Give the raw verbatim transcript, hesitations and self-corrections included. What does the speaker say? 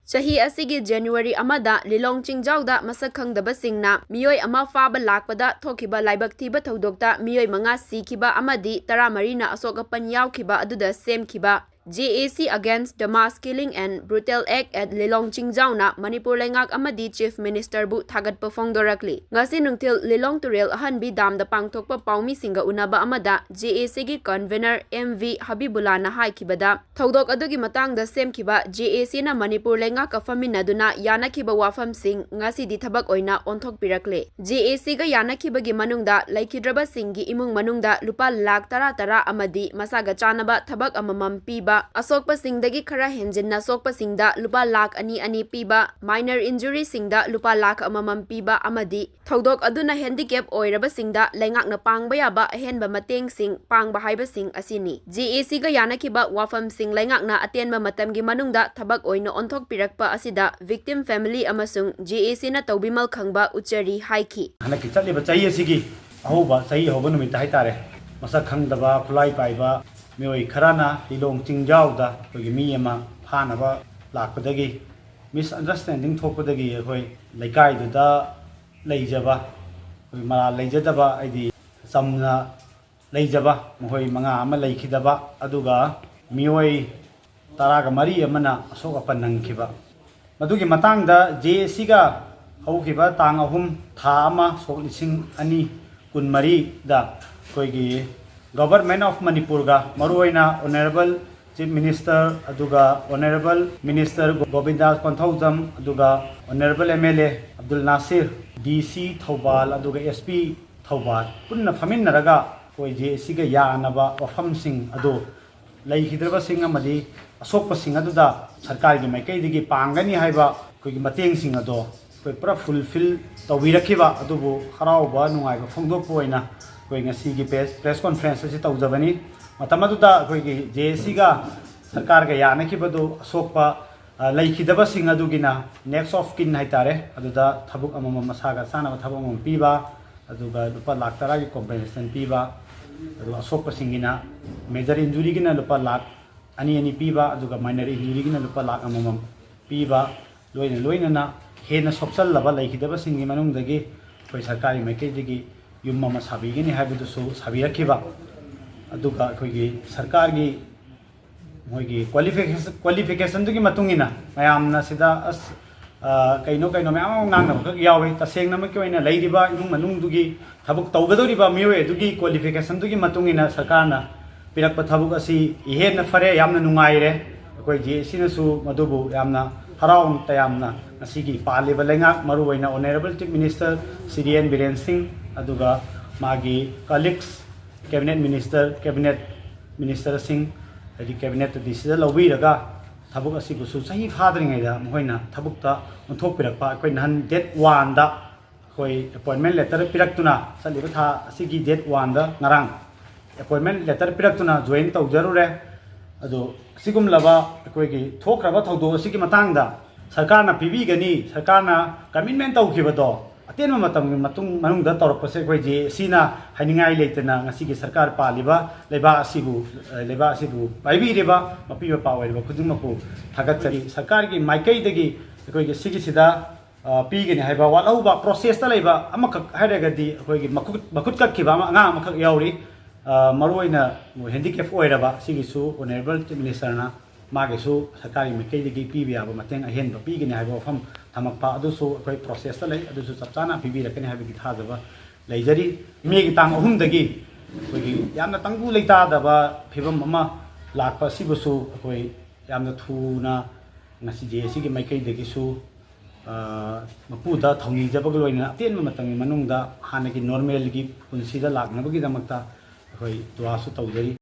ꯆꯍꯤ ꯑꯁꯤꯒꯤ ꯖꯅꯋꯥꯔꯤ ꯑꯃꯗ ꯂꯤꯂꯣꯡ ꯆꯤꯡꯖꯥꯎꯗ ꯃꯁꯛ ꯈꯪꯗꯕꯁꯤꯡꯅ ꯃꯤꯑꯣꯏ ꯑꯃ ꯐꯥꯕ ꯂꯥꯛꯄꯗ ꯊꯣꯛꯈꯤꯕ ꯂꯥꯏꯕꯛ ꯊꯤꯕ ꯊꯧꯗꯣꯛꯇ ꯃꯤꯑꯣꯏ ꯃꯉꯥ ꯁꯤꯈꯤꯕ ꯑꯃꯗꯤ ꯇꯔꯥꯃꯔꯤꯅ ꯑꯁꯣꯛ ꯑꯄꯟ ꯌꯥꯎꯈꯤꯕ ꯑꯗꯨꯗ ꯁꯦꯝꯈꯤꯕ J A C Against the Mass Killing and Brutal Act at Lilong ꯆꯤꯡꯖꯥꯎꯅ Manipur ꯂꯩꯉꯥꯛ ꯑꯃꯗꯤ Chief Ministerꯕꯨ ꯊꯥꯒꯠꯄ ꯐꯣꯡꯗꯣꯔꯛꯂꯤ꯫ ꯉꯁꯤ ꯅꯨꯡꯊꯤꯜ ꯂꯤꯂꯣꯡ ꯇꯨꯔꯦꯜ ꯑꯍꯟꯕꯤ ꯗꯥꯝꯗ ꯄꯥꯡꯊꯣꯛꯄ ꯄꯥꯎꯃꯤꯁꯤꯡꯒ ꯎꯅꯕ ꯑꯃꯗ J A Cꯒꯤ convener M V ꯍꯕꯤꯕꯨꯜꯂꯥꯅ ꯍꯥꯏꯈꯤꯕꯗ, ꯊꯧꯗꯣꯛ ꯑꯗꯨꯒꯤ ꯃꯇꯥꯡꯗ ꯁꯦꯝꯈꯤꯕ J A Cꯅ ꯃꯅꯤꯄꯨꯔ ꯂꯩꯉꯥꯛꯀ ꯐꯝꯃꯤꯟꯅꯗꯨꯅ ꯌꯥꯅꯈꯤꯕ ꯋꯥꯐꯝꯁꯤꯡ ꯉꯁꯤꯗꯤ ꯊꯕꯛ ꯑꯣꯏꯅ ꯑꯣꯟꯊꯣꯛꯄꯤꯔꯛꯂꯦ꯫ J A Cꯒ ꯌꯥꯅꯈꯤꯕꯒꯤ ꯃꯅꯨꯡꯗ ꯂꯩꯈꯤꯗ꯭ꯔꯕꯁꯤꯡꯒꯤ ꯏꯃꯨꯡ ꯃꯅꯨꯡꯗ ꯂꯨꯄꯥ ꯂꯥꯈ ꯇꯔꯥ ꯇꯔꯥ ꯑꯃꯗꯤ ꯃꯁꯥꯒ ꯆꯥꯅꯕ ꯊꯕꯛ ꯑꯃꯃꯝ ꯄꯤꯕ, ꯑꯁꯣꯛꯄꯁꯤꯡꯗꯒꯤ ꯈꯔ ꯍꯦꯟꯖꯤꯟꯅ ꯁꯣꯛꯄꯁꯤꯡꯗ ꯂꯨꯄꯥ ꯂꯥꯈ ꯑꯅꯤ ꯑꯅꯤ ꯄꯤꯕ, minor injuryꯁꯤꯡꯗ ꯂꯨꯄꯥ ꯂꯥꯈ ꯑꯃꯃꯝ ꯄꯤꯕ ꯑꯃꯗꯤ ꯊꯧꯗꯣꯛ ꯑꯗꯨꯅ handicap ꯑꯣꯏꯔꯕꯁꯤꯡꯗ ꯂꯩꯉꯥꯛꯅ ꯄꯥꯡꯕ ꯌꯥꯕ ꯑꯍꯦꯟꯕ ꯃꯇꯦꯡꯁꯤꯡ ꯄꯥꯡꯕ ꯍꯥꯏꯕꯁꯤꯡ ꯑꯁꯤꯅꯤ꯫ J A Cꯒ ꯌꯥꯅꯈꯤꯕ ꯋꯥꯐꯝꯁꯤꯡ ꯂꯩꯉꯥꯛꯅ ꯑꯇꯦꯟꯕ ꯃꯇꯝꯒꯤ ꯃꯅꯨꯡꯗ ꯊꯕꯛ ꯑꯣꯏꯅ ꯑꯣꯟꯊꯣꯛꯄꯤꯔꯛꯄ ꯑꯁꯤꯗ victim family ꯑꯃꯁꯨꯡ J A Cꯅ ꯇꯧꯕꯤꯃꯜ ꯈꯪꯕ ꯎꯠꯆꯔꯤ ꯍꯥꯏꯈꯤ꯫ ꯍꯟꯗꯛꯀꯤ ꯆꯠꯂꯤꯕ ꯆꯍꯤ ꯑꯁꯤꯒꯤ ꯑꯍꯧꯕ, ꯆꯍꯤ ꯍꯧꯕ ꯅꯨꯃꯤꯠꯇ ꯍꯥꯏꯇꯥꯔꯦ, ꯃꯁꯛ ꯈꯪꯗꯕ, ꯈꯨꯠꯂꯥꯏ ꯄꯥꯏꯕ ꯃꯤꯑꯣꯏ ꯈꯔꯅ ꯂꯤꯂꯣꯡ ꯆꯤꯡꯖꯥꯎꯗ ꯑꯩꯈꯣꯏꯒꯤ ꯃꯤ ꯑꯃ ꯐꯥꯅꯕ ꯂꯥꯛꯄꯗꯒꯤ, misunderstanding ꯊꯣꯛꯄꯗꯒꯤ ꯑꯩꯈꯣꯏ ꯂꯩꯀꯥꯏꯗꯨꯗ ꯂꯩꯖꯕ, ꯑꯩꯈꯣꯏ ꯃꯔꯥꯜ ꯂꯩꯖꯗꯕ, ꯍꯥꯏꯗꯤ ꯆꯝꯅ ꯂꯩꯖꯕ ꯃꯈꯣꯏ ꯃꯉꯥ ꯑꯃ ꯂꯩꯈꯤꯗꯕ, ꯑꯗꯨꯒ ꯃꯤꯑꯣꯏ ꯇꯔꯥꯒ ꯃꯔꯤ ꯑꯃꯅ ꯑꯁꯣꯛ ꯑꯄꯟ ꯅꯪꯈꯤꯕ꯫ ꯃꯗꯨꯒꯤ ꯃꯇꯥꯡꯗ J A Cꯒ ꯍꯧꯈꯤꯕ ꯇꯥꯡ ꯑꯍꯨꯝ ꯊꯥ ꯑꯃ ꯁꯣꯛ ꯂꯤꯁꯤꯡ ꯑꯅꯤ ꯀꯨꯟꯃꯔꯤꯗ ꯑꯩꯈꯣꯏꯒꯤ Government of ꯃꯅꯤꯄꯨꯔꯒ, ꯃꯔꯨꯑꯣꯏꯅ Honourable Chief Minister, ꯑꯗꯨꯒ Honourable Minister ꯒꯣꯕꯤꯟꯗꯥꯁ ꯀꯣꯟꯊꯧꯖꯝ, ꯑꯗꯨꯒ Honourable M L A Abdul Nasir, D C Thoubal, ꯑꯗꯨꯒ S P ꯊꯧꯕꯥꯜ ꯄꯨꯟꯅ ꯐꯝꯃꯤꯟꯅꯔꯒ ꯑꯩꯈꯣꯏ J A Cꯒ ꯌꯥꯅꯕ ꯋꯥꯐꯝꯁꯤꯡ ꯑꯗꯨ ꯂꯩꯈꯤꯗ꯭ꯔꯕꯁꯤꯡ ꯑꯃꯗꯤ ꯑꯁꯣꯛꯄꯁꯤꯡ ꯑꯗꯨꯗ ꯁꯔꯀꯥꯔꯒꯤ ꯃꯥꯏꯀꯩꯗꯒꯤ ꯄꯥꯡꯒꯅꯤ ꯍꯥꯏꯕ ꯑꯩꯈꯣꯏꯒꯤ ꯃꯇꯦꯡꯁꯤꯡ ꯑꯗꯣ ꯑꯩꯈꯣꯏ ꯄꯨꯔꯥ fulfill ꯇꯧꯕꯤꯔꯛꯈꯤꯕ ꯑꯗꯨꯕꯨ ꯍꯔꯥꯎꯕ ꯅꯨꯡꯉꯥꯏꯕ ꯐꯣꯡꯗꯣꯛꯄ ꯑꯣꯏꯅ ꯑꯩꯈꯣꯏ ꯉꯁꯤꯒꯤ press, press conference ꯑꯁꯤ ꯇꯧꯖꯕꯅꯤ꯫ ꯃꯇꯝ ꯑꯗꯨꯗ ꯑꯩꯈꯣꯏꯒꯤ J A Cꯒ ꯁꯔꯀꯥꯔꯒ ꯌꯥꯅꯈꯤꯕꯗꯨ ꯑꯁꯣꯛꯄ, ꯑ, ꯂꯩꯈꯤꯗꯕꯁꯤꯡ ꯑꯗꯨꯒꯤꯅ next of kin ꯍꯥꯏꯇꯥꯔꯦ, ꯑꯗꯨꯗ ꯊꯕꯛ ꯑꯃꯃꯝ, ꯃꯁꯥꯒ ꯆꯥꯅꯕ ꯊꯕꯛ ꯑꯃꯃꯝ ꯄꯤꯕ, ꯑꯗꯨꯒ ꯂꯨꯄꯥ ꯂꯥꯈ ꯇꯔꯥꯒꯤ compensation ꯄꯤꯕ, ꯑꯗꯨꯒ ꯑꯁꯣꯛꯄꯁꯤꯡꯒꯤꯅ, major injuryꯒꯤꯅ ꯂꯨꯄꯥ ꯂꯥꯈ ꯑꯅꯤ ꯑꯅꯤ ꯄꯤꯕ, ꯑꯗꯨꯒ minor injuryꯒꯤꯅ ꯂꯨꯄꯥ ꯂꯥꯈ ꯑꯃꯃꯝ ꯄꯤꯕ, ꯂꯣꯏꯅ ꯂꯣꯏꯅꯅ ꯍꯦꯟꯅ ꯁꯣꯛꯆꯜꯂꯕ ꯂꯩꯈꯤꯗꯕꯁꯤꯡꯒꯤ ꯃꯅꯨꯡꯗꯒꯤ ꯑꯩꯈꯣꯏ ꯁꯔꯀꯥꯔꯒꯤ ꯃꯥꯏꯀꯩꯗꯒꯤ ꯌꯨꯝ ꯑꯃ ꯁꯥꯕꯤꯒꯅꯤ ꯍꯥꯏꯕꯗꯨꯁꯨ ꯁꯥꯕꯤꯔꯛꯈꯤꯕ꯫ ꯑꯗꯨꯒ ꯑꯩꯈꯣꯏꯒꯤ ꯁꯔꯀꯥꯔꯒꯤ ꯃꯣꯏꯒꯤ qualification, qualificationꯗꯨꯒꯤ ꯃꯇꯨꯡ ꯏꯟꯅ ꯃꯌꯥꯝꯅ ꯁꯤꯗ ꯑꯁ, ꯑ, ꯀꯩꯅꯣ ꯀꯩꯅꯣ ꯃꯌꯥꯝ ꯑꯃ ꯉꯥꯡꯅꯕꯈꯛ ꯌꯥꯎꯏ꯫ ꯇꯁꯦꯡꯅꯃꯛꯀꯤ ꯑꯣꯏꯅ ꯂꯩꯔꯤꯕ ꯏꯃꯨꯡ ꯃꯅꯨꯡꯗꯨꯒꯤ ꯊꯕꯛ ꯇꯧꯒꯗꯧꯔꯤꯕ ꯃꯤꯑꯣꯏ ꯑꯗꯨꯒꯤ qualificationꯗꯨꯒꯤ ꯃꯇꯨꯡ ꯏꯟꯅ ꯁꯔꯀꯥꯔꯅ ꯄꯤꯔꯛꯄ ꯊꯕꯛ ꯑꯁꯤ ꯏꯍꯦꯟꯅ ꯐꯔꯦ, ꯌꯥꯝꯅ ꯅꯨꯡꯉꯥꯏꯔꯦ꯫ ꯑꯩꯈꯣꯏ ꯖꯦ ꯑꯦ ꯁꯤꯅꯁꯨ ꯃꯗꯨꯕꯨ ꯌꯥꯝꯅ ꯍꯔꯥꯎ ꯇꯌꯥꯝꯅ ꯉꯁꯤꯒꯤ ꯄꯥꯜꯂꯤꯕ ꯂꯩꯉꯥꯛ, ꯃꯔꯨꯑꯣꯏꯅ Honourable Chief Minister Shri N Biren Singh, ꯑꯗꯨꯒ ꯃꯥꯒꯤ colleagues, cabinet minister, cabinet ministerꯁꯤꯡ, ꯍꯥꯏꯗꯤ cabinetꯇ decision ꯂꯧꯕꯤꯔꯒ ꯊꯕꯛ ꯑꯁꯤꯕꯨꯁꯨ ꯆꯍꯤ ꯐꯥꯗ꯭ꯔꯤꯉꯩꯗ ꯃꯈꯣꯏꯅ ꯊꯕꯛꯇ ꯑꯣꯟꯊꯣꯛꯄꯤꯔꯛꯄ꯫ ꯑꯩꯈꯣꯏ ꯅꯍꯥꯟ date oneꯗ ꯑꯩꯈꯣꯏ appointment letter ꯄꯤꯔꯛꯇꯨꯅ, ꯆꯠꯂꯤꯕ ꯊꯥ ꯑꯁꯤꯒꯤ date oneꯗ ꯉꯔꯥꯡ appointment letter ꯄꯤꯔꯛꯇꯨꯅ join ꯇꯧꯖꯔꯨꯔꯦ꯫ ꯑꯗꯣ ꯑꯁꯤꯒꯨꯝꯂꯕ ꯑꯩꯈꯣꯏꯒꯤ ꯊꯣꯛꯈ꯭ꯔꯕ ꯊꯧꯗꯣꯛ ꯑꯁꯤꯒꯤ ꯃꯇꯥꯡꯗ ꯁꯔꯀꯥꯔꯅ ꯄꯤꯕꯤꯒꯅꯤ, ꯁꯔꯀꯥꯔꯅ commitment ꯇꯧꯈꯤꯕꯗꯣ ꯑꯇꯦꯟꯕ ꯃꯇꯝꯒꯤ ꯃꯇꯨꯡ, ꯃꯅꯨꯡꯗ ꯇꯧꯔꯛꯄꯁꯦ ꯑꯩꯈꯣꯏ ꯖꯦ ꯑꯦ ꯁꯤꯅ ꯍꯥꯏꯅꯤꯡꯉꯥꯏ ꯂꯩꯇꯅ ꯉꯁꯤꯒꯤ ꯁꯔꯀꯥꯔ ꯄꯥꯜꯂꯤꯕ ꯂꯩꯕꯥꯛ ꯑꯁꯤꯕꯨ, ꯂꯩꯕꯥꯛ ꯑꯁꯤꯕꯨ ꯄꯥꯏꯕꯤꯔꯤꯕ ꯃꯄꯤ ꯃꯄꯥ ꯑꯣꯏꯔꯤꯕ ꯈꯨꯗꯤꯡꯃꯛꯄꯨ ꯊꯥꯒꯠꯆꯔꯤ꯫ ꯁꯔꯀꯥꯔꯒꯤ ꯃꯥꯏꯀꯩꯗꯒꯤ ꯑꯩꯈꯣꯏꯒꯤ ꯁꯤꯒꯤꯁꯤꯗ, ꯑ, ꯄꯤꯒꯅꯤ ꯍꯥꯏꯕ ꯋꯥꯠꯍꯧꯕ, processꯇ ꯂꯩꯕ ꯑꯃꯈꯛ ꯍꯥꯏꯔꯒꯗꯤ ꯑꯩꯈꯣꯏꯒꯤ ꯃꯈꯨꯠ, ꯃꯈꯨꯠ ꯀꯛꯈꯤꯕ ꯑꯃ, ꯑꯉꯥꯡ ꯑꯃꯈꯛ ꯌꯥꯎꯔꯤ꯫ ꯑ, ꯃꯔꯨꯑꯣꯏꯅ handicap ꯑꯣꯏꯔꯕ, ꯁꯤꯒꯤꯁꯨ Honourable Chief Ministerꯅ ꯃꯥꯒꯤꯁꯨ ꯁꯔꯀꯥꯔꯒꯤ ꯃꯥꯏꯀꯩꯗꯒꯤ ꯄꯤꯕ ꯌꯥꯕ ꯃꯇꯦꯡ ꯑꯍꯦꯟꯕ ꯄꯤꯒꯅꯤ ꯍꯥꯏꯕ ꯋꯥꯐꯝ ꯊꯝꯃꯛꯄ ꯑꯗꯨꯁꯨ ꯑꯩꯈꯣꯏ processꯇ ꯂꯩ, ꯑꯗꯨꯁꯨ ꯆꯞ ꯆꯥꯅ ꯄꯤꯕꯤꯔꯛꯀꯅꯤ ꯍꯥꯏꯕꯒꯤ ꯊꯥꯖꯕ ꯂꯩꯖꯔꯤ꯫ ꯃꯦꯒꯤ ꯇꯥꯡ ꯑꯍꯨꯝꯗꯒꯤ ꯑꯩꯈꯣꯏꯒꯤ ꯌꯥꯝꯅ ꯇꯪꯗꯨ ꯂꯩꯇꯥꯗꯕ ꯐꯤꯕꯝ ꯑꯃ ꯂꯥꯛꯄ ꯑꯁꯤꯕꯨꯁꯨ ꯑꯩꯈꯣꯏ ꯌꯥꯝꯅ ꯊꯨꯅ ꯉꯁꯤ ꯖꯦ ꯑꯦ ꯁꯤꯒꯤ ꯃꯥꯏꯀꯩꯗꯒꯤꯁꯨ, ꯑ, ꯃꯄꯨꯗ ꯊꯧꯅꯤꯖꯕꯒ ꯂꯣꯏꯅꯅ ꯑꯇꯦꯟꯕ ꯃꯇꯝꯒꯤ ꯃꯅꯨꯡꯗ ꯍꯥꯟꯅꯒꯤ normalꯒꯤ ꯄꯨꯟꯁꯤꯗ ꯂꯥꯛꯅꯕꯒꯤꯗꯃꯛꯇ ꯑꯩꯈꯣꯏ ꯗꯨꯋꯥꯁꯨ ꯇꯧꯖꯔꯤ꯫